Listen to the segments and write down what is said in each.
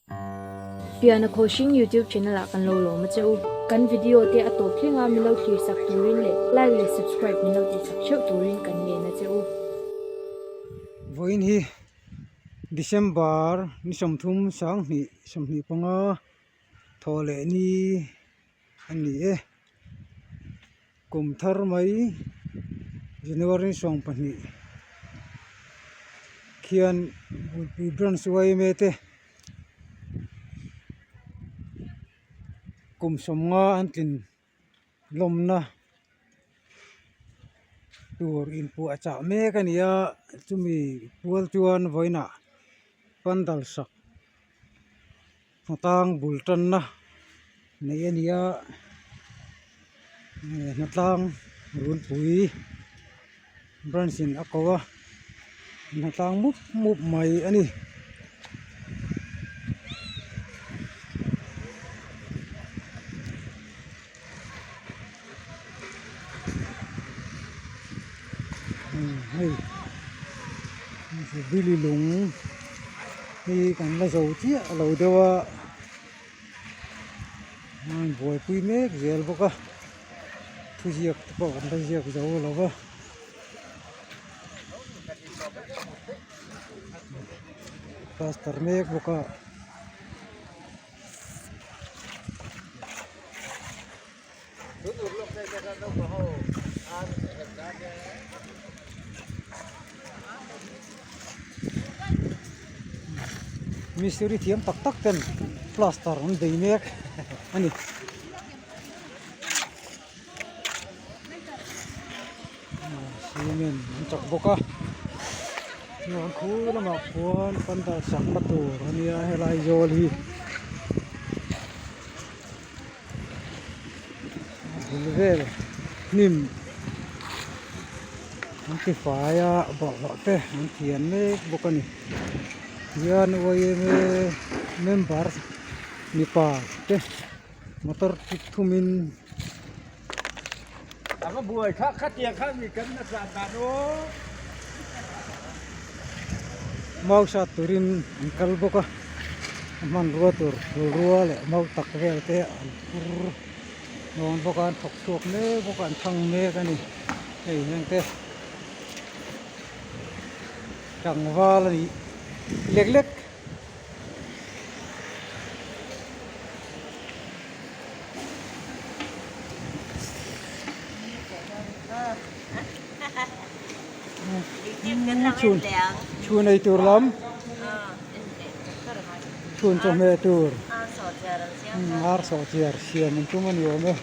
Piana Khawhring YouTube channel ah kan lo lawm a che u. Kan video te a tawp thleng a min lo thlir sak turin leh like leh subscribe min lo tih sak theuh turin kan ngen a che u. Vawiin hi December ni 30 sanghnih 25 thaw leh ni a ni e. Kum thar mai January 12 khian Buipui Branch yma te kum sawmnga an tlin lawmna tur inpuah chah mek a ni a chumi pual chuan vawiinah pandal sak hnatlang bul tanna neih a ni a hnatlang runpui branch in a ko a hnatlang mup mup mai a ni. Hei bili lung hi kan la zo chiah lo deuh a an buaipui mek zel bawk a thuziak te pawh an la ziak zo lo va. Plaster mek bawk a. Mistiri thiam tak tak ten plaster an bei mek a ni. Cement an chak bawk a chuan khu lamah khuan pandal sakna tur a nia helai zawl hi. A bul vel hnim an ti fai a bawlhhlawh te an thian mek bawk a ni tihian yma member mipa te motor chi thumin mau sat turin an kal bawk a a hmanrua tur phulrua leh mau tak vel te an phur dawn bawk a an thawk chhuak mek bawk a an thang mek a ni hei heng te tlangval a nih lek lek. Chhun chhun ei tur lam chhun chawhmeh tur ar sawhchiar siam an tum a ni awm e.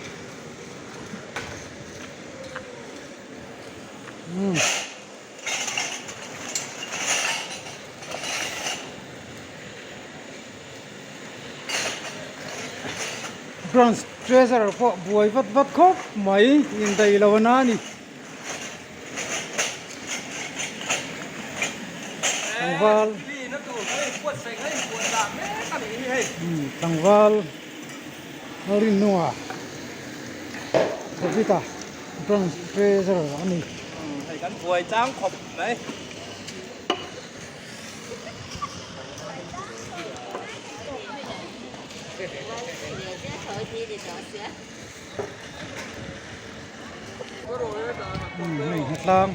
Bronze treasure pawh buai vat vat khawp mai indaih lo a na a ni. Tlangval tlangval Lalrinnunga David-a bronze treasure a ni. Hei kan buai chang khawp mai. Hei hnatlang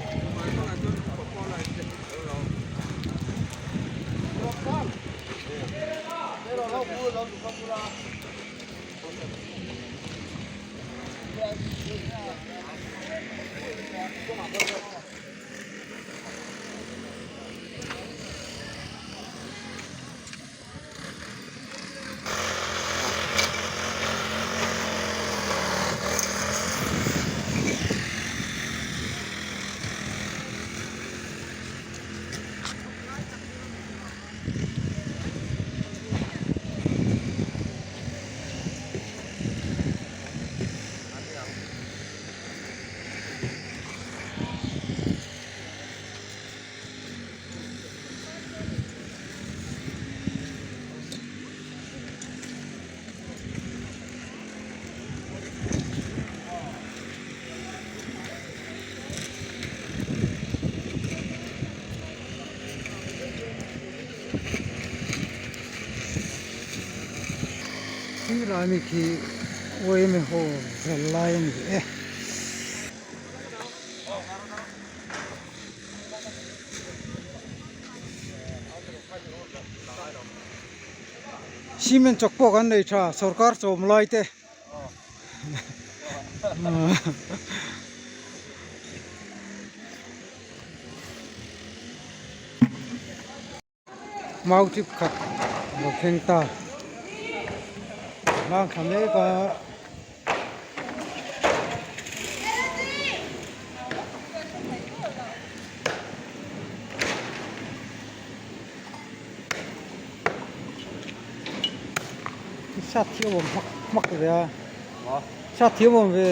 Khi lai mi khi yma hall vel lai a ni e. Cement chawk pawh kan nei tha sorkar chawm lai te. Mau chip khat a lo thleng ta hlang thla mek a. Sat hi a awm hmak hmak ve a sat hi a awm ve.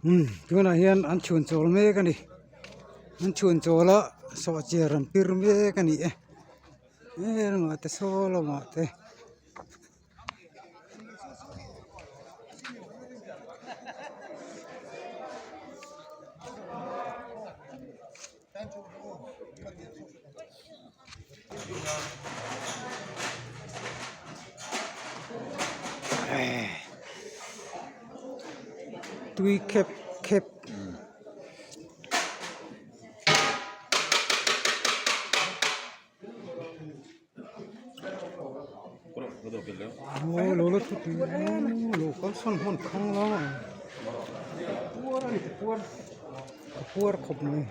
Umm tunah hian an chhun chawl mek a ni an chhun chawl a sawhchiar an pir mek a ni e he lamah te saw lamah te. Tui khep khep. Aw lo la thu tui lo kal sawn hman khang lo ang puar a ni ka puar ka puar khawp mai.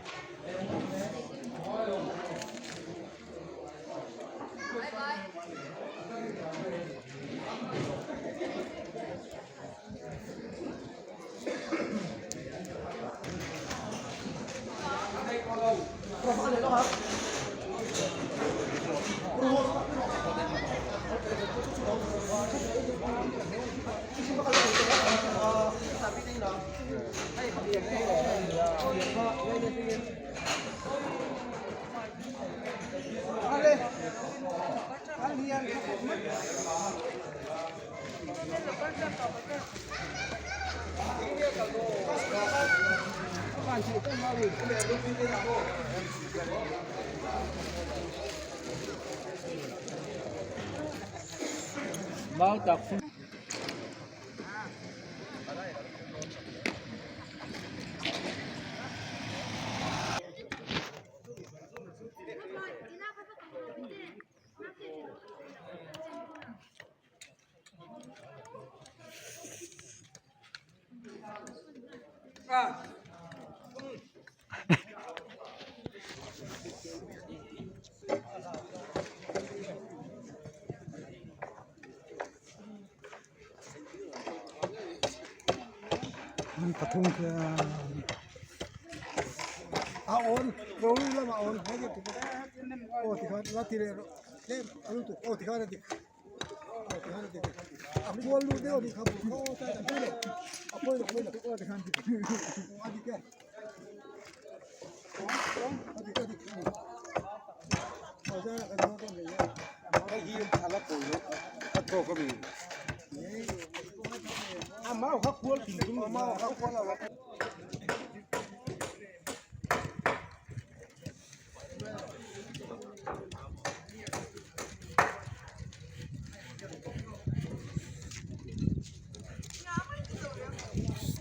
An pathum khian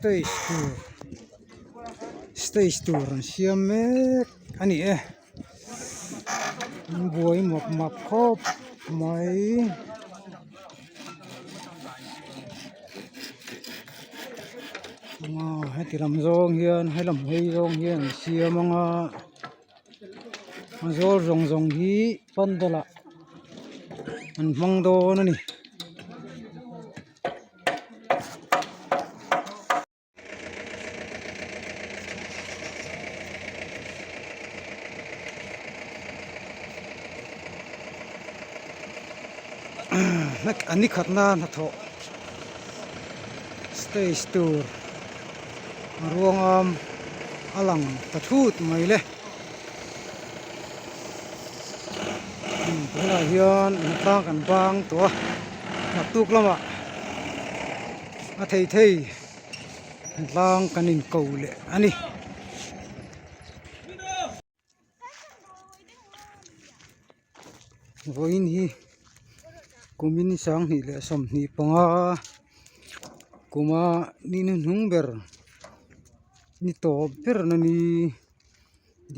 stage tur stage tur an siam mek a ni e an buai mawp mawp khawp mai. Heti lam zawng hian helam hawi zawng hian an siam ang a a zawl zawng zawng hi pandal ah an hmang dawn a ni. A ni khatna hnathawh stage tur a ruangam a lang ta thut mai le tunah hian hnatlang kan bang tawh a naktuk lamah a thei thei. Tlang kan in ko leh a ni. Vawiin hi kumin sanghnih leh 25 kuma ni hnuhnung ber ni tawp ber na ni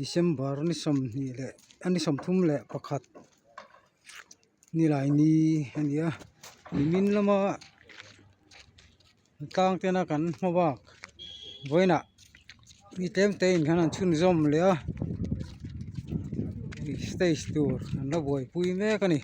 December ni sawmhnih leh a ni 31 nilai ni a ni a nimin lama. Tlang tena kan hma bak vawiinah mi tlem te in hian an chhunzawm leh a stage tur an la buaipui mek a ni.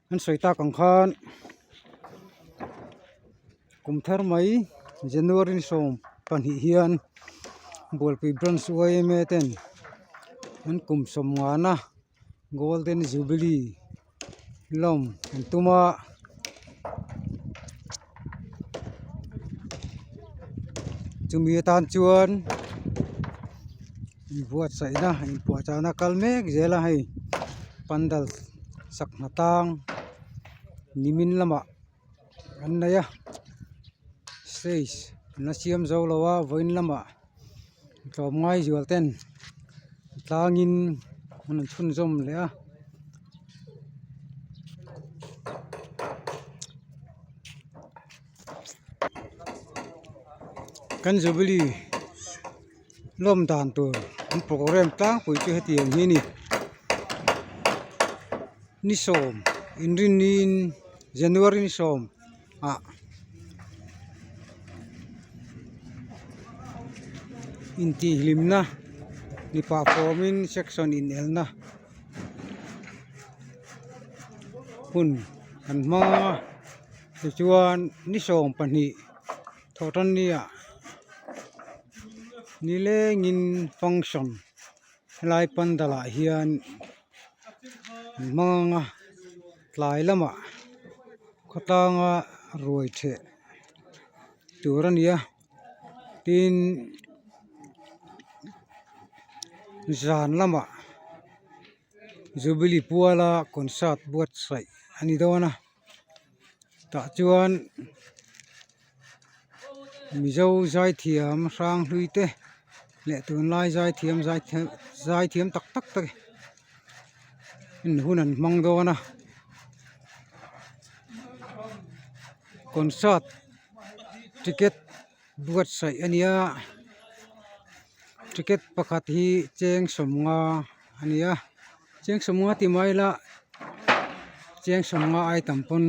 An sawi tak ang khan kum thar mai January ni 12 hian Bualpui branch yma ten an kum 50 na golden jubilee lawm an tum a. Chumi atan chuan inbuatsaihna inpuahchahna kal mek zel a hei pandal sak hna tang nimin lamah an nei a stage an la siam zo lo a vawiin lamah tlawmngai zual ten tlangin an rawn chhunzawm leh a. Kan jubilee lawm dan tur an programme tlangpui chu hetiang hi a ni ni sawm inrinniin January ni sawm ah intihhlimna mipa pawmin section inelna hun an hmang a tichuan ni 12 thawhtanni ah nilengin function helai pandal ah hian an hmang ang a tlai lamah khawtlanga ruai theh tur a ni a tin. Zan lamah Jubilee puala concert buatsaih a ni dawn a tah chuan Mizo zaithiam hrang hlui te leh tunlai zaithiam zaithiam tak tak te in hun an hmang dawn a concert ticket buatsaih a nia ticket pakhat hi cheng sawmnga a ni a cheng sawmnga ti mai ila cheng sawmnga ai tam pawn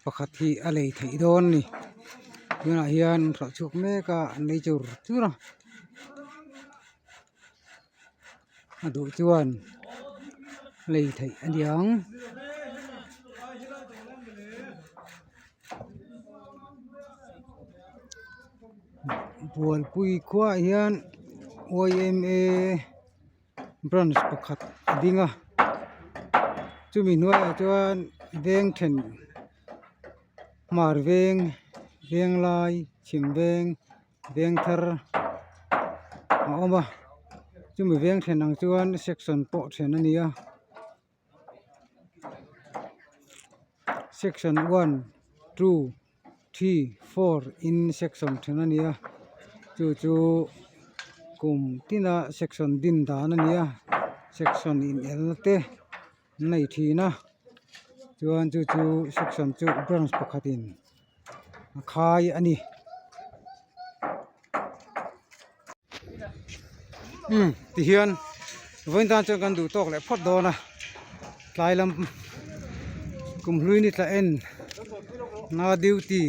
pakhat hi a lei theih dawn a ni tunah hian an hralh chhuak mek a an lei chur chur a a duh chuan lei theih a ni ang. Bualpui khuaah hian yma branch pakhat a ding a chumi hnuaiah chuan veng then hmar veng venglai chhim veng veng thar a awm a chumi veng then ang chuan section pawh then a ni a. Section 1 2 3 4 in section then a ni a chu chu kum tina section din dan a ni a section in el te an nei thin a chuan chu chu section chu branch pakhatin a khai a ni. Umm tihian vawiin tan chuan kan duh tawk leh phawt dawn a tlai lam kum hlui ni tla en na duty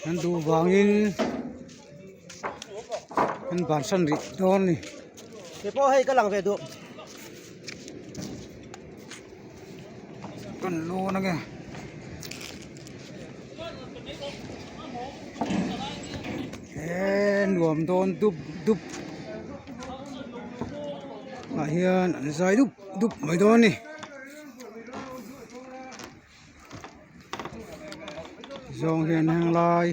an duh vangin an bansan rih dawn a ni. Keipawh hei ka lang ve duh. Kan lawn ange. He nuam dawn dup dup ah hian an zai dup dup mai dawn a ni zawng hian heng lai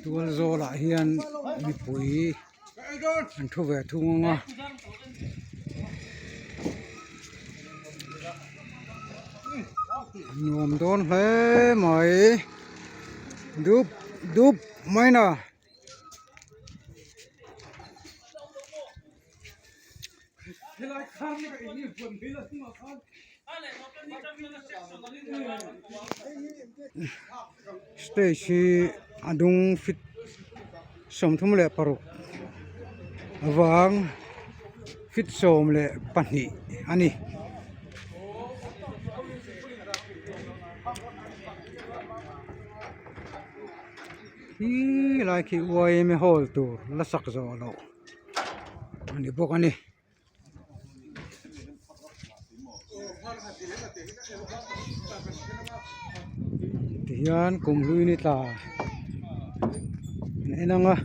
tual zawl ah hian mipui an thu ve thung ang a. Nuam dawn hle mai dup dup mai na. Stage hi a dung feet 36 avang feet 12 a ni. Khi lai khi yma hall tur la sak zawh loh a ni bawk a ni. Tihian kum hlui ni tla an en ang a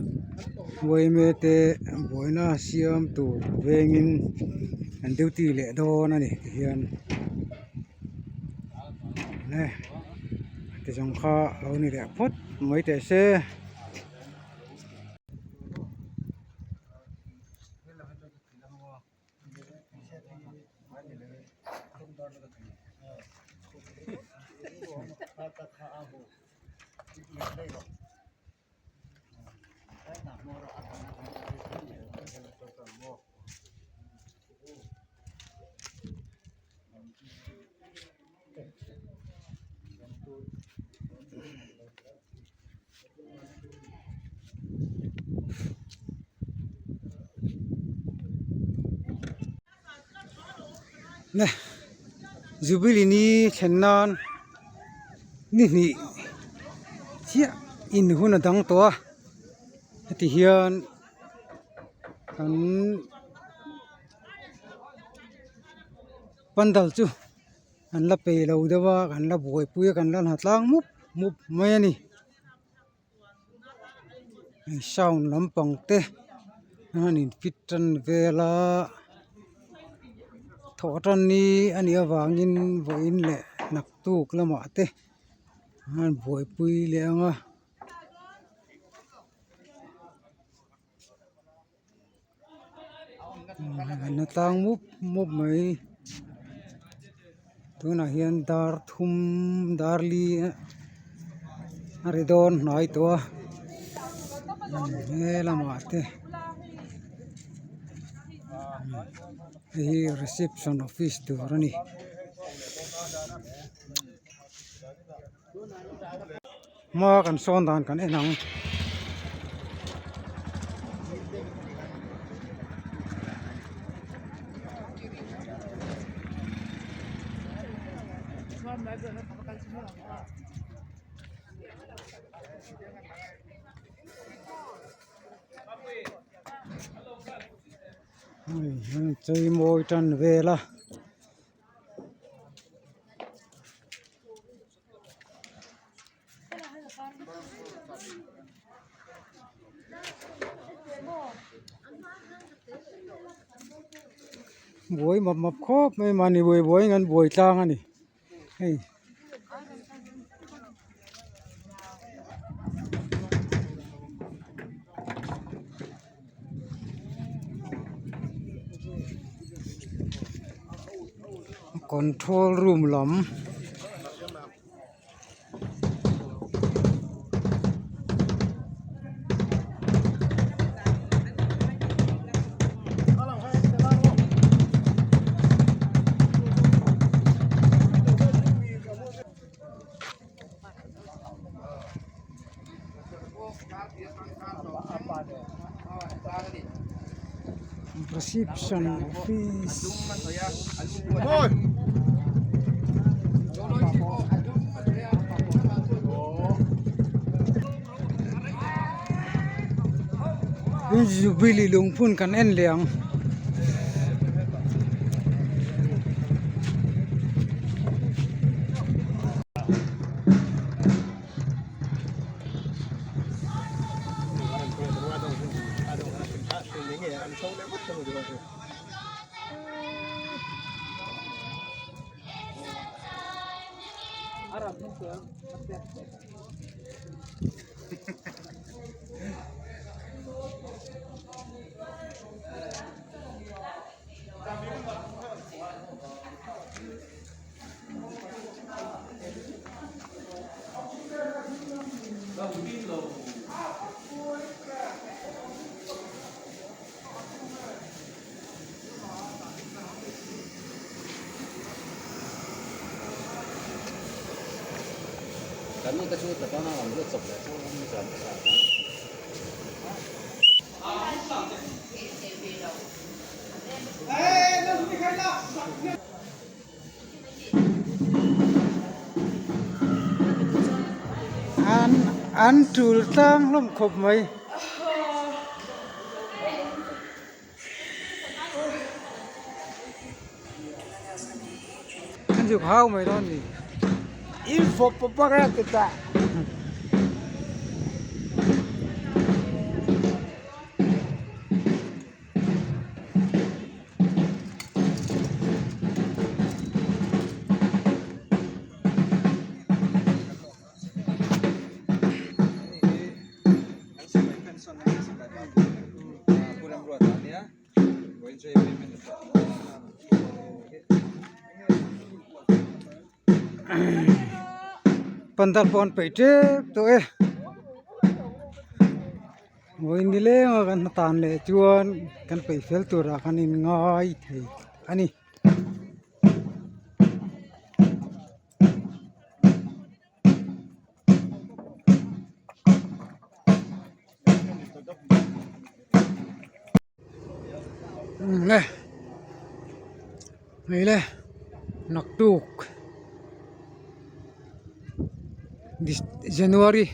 yma te buaina siam tur vengin an duty leh dawn a ni tihian ne ti zawng kha a lo ni leh phawt mai teh se. Ne jubilee ni thlen nan ni hnih chiah in hun a dang tawh a heti hian kan pandal chu an la peih lo deuh a kan la buaipui a kan la hna tlang mup mup mai a ni. Sound lampang te an in fit tan vel a thawh tan ni a nih avangin vawiin leh naktuk lamah te an buaipui leh ang a. An tlang mup mup mai tunah hian dar thum dar li a ri dawn hnai tawh a he lamah te hei hi reception office tur a ni. Hma kan sawn dan kan en ang. Hei an chei mawi tan vel a. Buai map map khawp mai mahni buai buai in an buai tlang a ni hei. Control room lam. Reception office jubilee lungphun kan en leh ang. An an tul tlang hlawm khawp mai. An zuk hau mai dawn ni. Pandal pawh an peih tep tawh e vawiin ni leng a kan tan leh chuan kan peih fel turah kan in ngai thei a ni. Le hei le naktuk January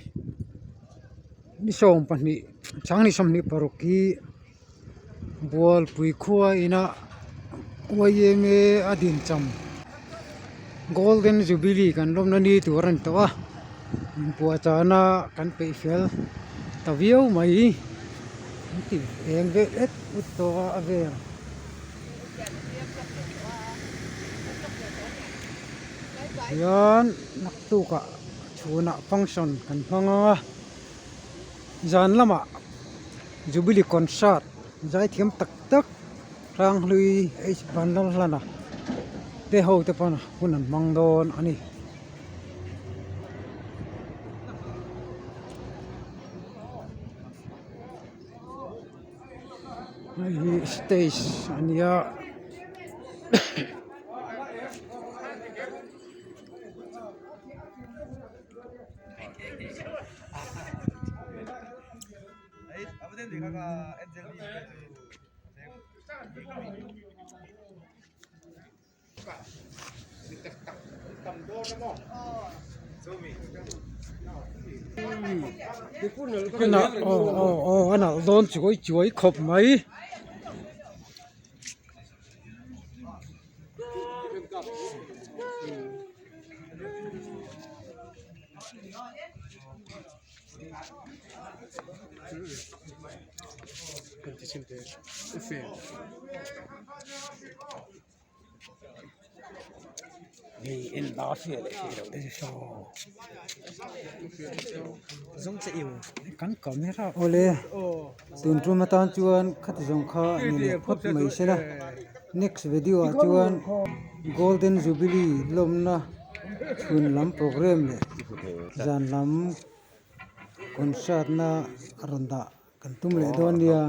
ni 12 changni 26 hi Bualpui khua ina yma a din cham golden jubilee kan lawmna ni tur a ni tawh a inpuahchahna kan peih fel ta viau mai an ti eng vel et ut tawh a a vel. Hian naktukah chhunah function kan hmang ang a. Zan lamah Jubilee concert zaithiam tak tak. Hranghlui H Vanlalhlana te ho te pawn hun an hmang dawn a ni. Hei hi stage a nia. Aw aw aw a nalh dawn chuai chuai khawp mai. Hei en la fiah leh theih loh te chu saw kan camera awle tun tum atan chuan khati zawng kha ni leh phawt mai sela next video ah chuan golden jubilee lawmna chhun lam program leh zan lam concert na a rawn dah kan tum leh dawn nia.